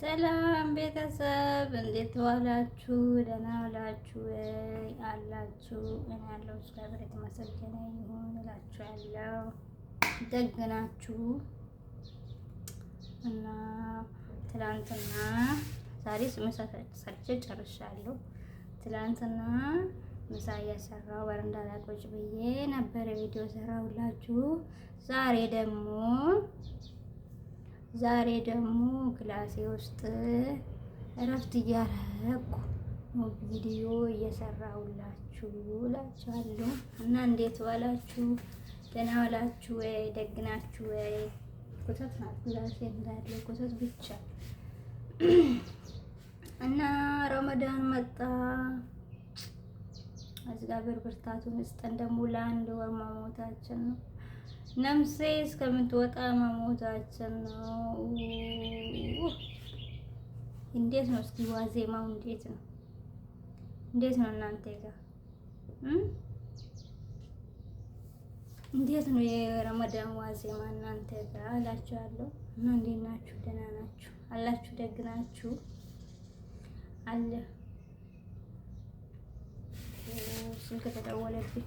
ሰላም ቤተሰብ እንዴት ዋላችሁ? ደህና ዋላችሁ ወይ አላችሁ? እኔ ያለው እግዚአብሔር የተመሰገነ ይሁን እላችኋለሁ። ደግ ናችሁ? እና ትላንትና ዛሬ ምሳ ሰርቼ ጨርሻለሁ። ትላንትና ምሳ እየሰራሁ በረንዳ ላይ ቁጭ ብዬ ነበረ ቪዲዮ ሰራሁላችሁ። ዛሬ ደግሞ ክላሴ ውስጥ እረፍት እያረኩ ቪዲዮ እየሰራሁላችሁ እላችኋለሁ። እና እንዴት ዋላችሁ? ደህና ዋላችሁ ወይ? ደግ ናችሁ ወይ? ኮተት ናት ክላሴ እንዳለ ኮተት ብቻ። እና ረመዳን መጣ። እግዚአብሔር ብርታቱን ይስጠን። ደግሞ ለአንድ ወር መሞታችን ነው። ነፍሴ እስከምትወጣ መሞታችን ነው። እንዴት ነው እስኪ ዋዜማው እንዴት ነው? እንዴት ነው እናንተ ጋር እንዴት ነው የረመዳን ዋዜማ እናንተ ጋር አላችኋለሁ። እና እንዴት ናችሁ? ደህና ናችሁ አላችሁ? ደግ ናችሁ አለ። ስልክ ተደወለብኝ።